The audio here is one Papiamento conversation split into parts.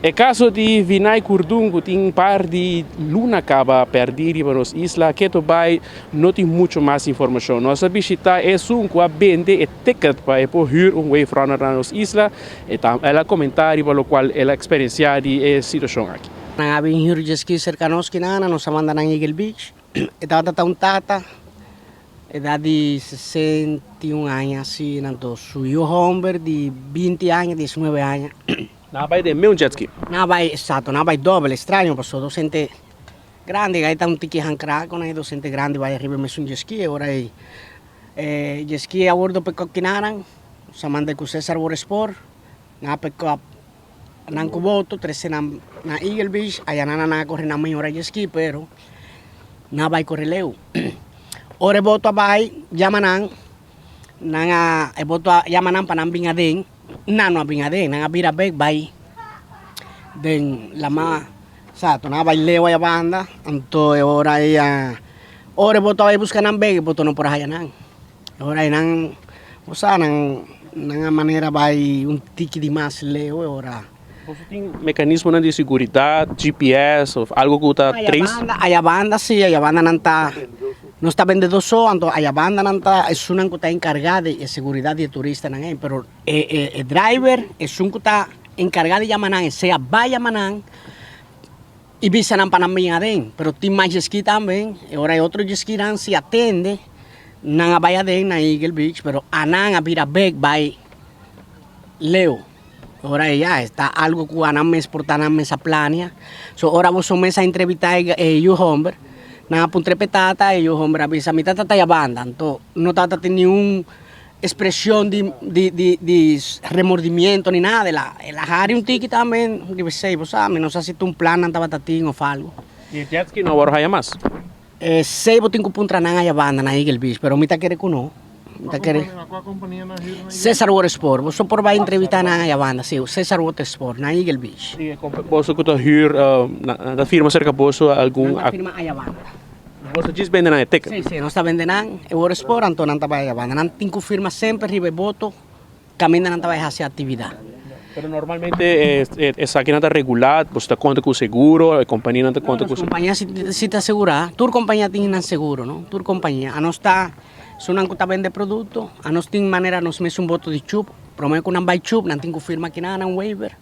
E kaso di Vinay Kurdun ku tin un par di luna kaba pèrdí riba nos isla ketu bai no tin muchu mas informashon. Nos a bishitá esun ku a bende e ticket pa e por hür un wave runner na nos isla. E ta el a komentá riba lokual el a eksperensiá di e situashon aki. Nan a bin hür djeski serka nos kinana, nos a manda nan Eagle Beach. E tabata ta un tata, edat di 61 aña asina, anto su yu hòmber di 20 aña, 19 aña. Nan a bai den meun jet ski. Nan a bai, exacto, nan a bai dobel, extraño paso dos hende grandi, gai ta un tiki hankra con e dos hende grandi bai ariba e mesun jet ski, e ora ei e jet ski a wordo pick up kinanan, nos a manda cu Cesar Water Sport, nan a pick up nan cu boto, trece nan na Eagle Beach, aya nan a corre nan mehor a jet ski, pero nan a bai corre leu. Ora e boto a bai, yama nan, nan a, e boto a yama nan pa nan bin aden. Nan no a bin aden, nan a bira bek bai den lama, exacto, nan a bai leu aya banda, anto e ora ei a, ora e boto a bai buska nan bek e boto no por a haya nan, e ora ei nan, bo sa nan, nan a manera bai un tiki di mas leu e ora. Boso tin mekanismonan di siguridat, GPS of algo ku ta trace? Aya banda si, aya banda nan ta, nos ta bende dos so, anto aya banda nan ta esunnan ku ta enkargá di e seguridat di e turistanan ei, pero e e e driver esun ku ta enkargá di yama nan, sea bai yama nan i bisa nan pa nan bin aden, pero tin mas djeski tambe, e ora e otro djeskinan si atende nan a bai aden na Eagle Beach, pero anan a bira bek bai leu. Ora e ya ta algo ku anan mes por ta nan mes a plania. So ora boso mes a entrevista e yu homber, nan a puntra e pe tata, e yu homber a bisa mi tata ta ya banda. Anto no tata tin niun expresion di di di di remordimiento ni nada, el a el a hari un tiki tambe, di esei bo sa, mi no sa si ta un plan nan tabata tin of algo. I e jet ski no a wòrdu haya mas? Esei bo tin ku puntra nan aya banda na Eagle Beach, pero mi ta kere ku no. Mi ta kere. Cesar Water Sport. Boso por bai entrevista nan aya banda, si, Cesar Water Sport na Eagle Beach. I boso ku ta hür, nan ta firma serka boso algun. Nan ta firma aya banda. Boso djis bende nan e ticket? Si, si, nos ta bende nan e water sport, anto nan ta bai aya banda. Nan tin ku firma semper riba e boto. Kaminda nan ta bai hasi aktividat. Pero normalmente esakinan ta regulá, boso ta konta ku seguro, e kompanianan ta konta ku seguro? Nos kompania si ta segurá, tur kompania tin nan seguro no, tur kompania. Anos ta esunnan ku ta bende produkto, anos tin manera nos mes un boto di chup, prome ku nan bai chup nan tin ku firma kinan nan waiver,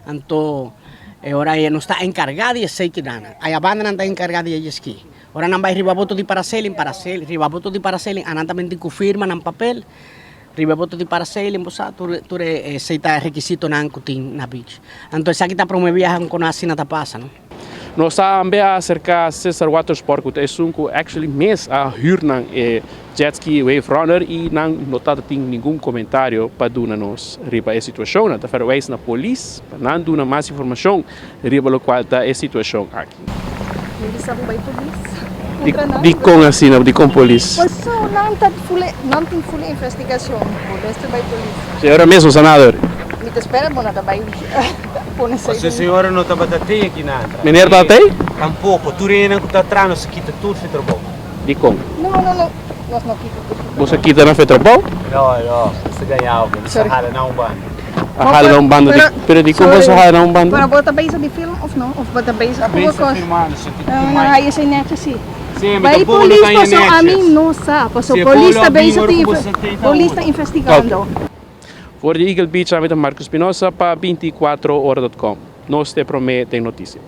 anto e ora ei nos ta enkargá di esei kinan. Ayabanda nan ta enkargá di e ski. Ora nan bai riba boto di parasailing, parasailing, riba boto di parasailing anan tambe tin ku firma nan papel. Riba e boto di parasailing bo sa tur tur e esei ta e rekisitonan ku tin na beach. Anto esaki ta prome biaha ku kono asina ta pasa no. Nos a ambe a aserka Cesar Watersport ku ta esun ku actually mes a hür nan e jet ski wave runner i nan no ta tin ningun komentario pa duna nos riba e situashon. Nan ta verwijs na polis pa nan duna mas informashon riba lokual ta e situashon aki. Mi bisa bo bai polis. Puntra nan. Dikon asina? Dikon polis? Paso nan ta fule, nan tin fule investigacion. Bo mester bai polis. Señora mes no sa nada ori. Mi ta spera bo no ta bai pone esei. Paso e señora no tabata tei aki na antra. Meneer tabata tei? Tampoco. Tur hendenan ku ta tra nos a kita tur su trabou. Dikon? No, no, no. Nos no kita tur su trabou. Boso a kita nan fe trabou? No, no. Nos ta gañao bo. Nos a hala nan un banda. A hala nan un banda di. Pero dikon boso a hala nan un banda? Pero bo ta bezig di film of no? Of bo ta bezig Ta ku bo bezig kos? filmando, si ti No, no, mai. hay esei netjes si. Sí, mi Bai tampoco lo polis ta paso netjes. ami no sa, paso Si e polis pueblo ta a bin bezig ora di ku boso ta ta polis ta otro. investigando. For di Eagle Beach ami ta Marco Espinosa pa 24 ora dot com. Nos ta e prome den noticia.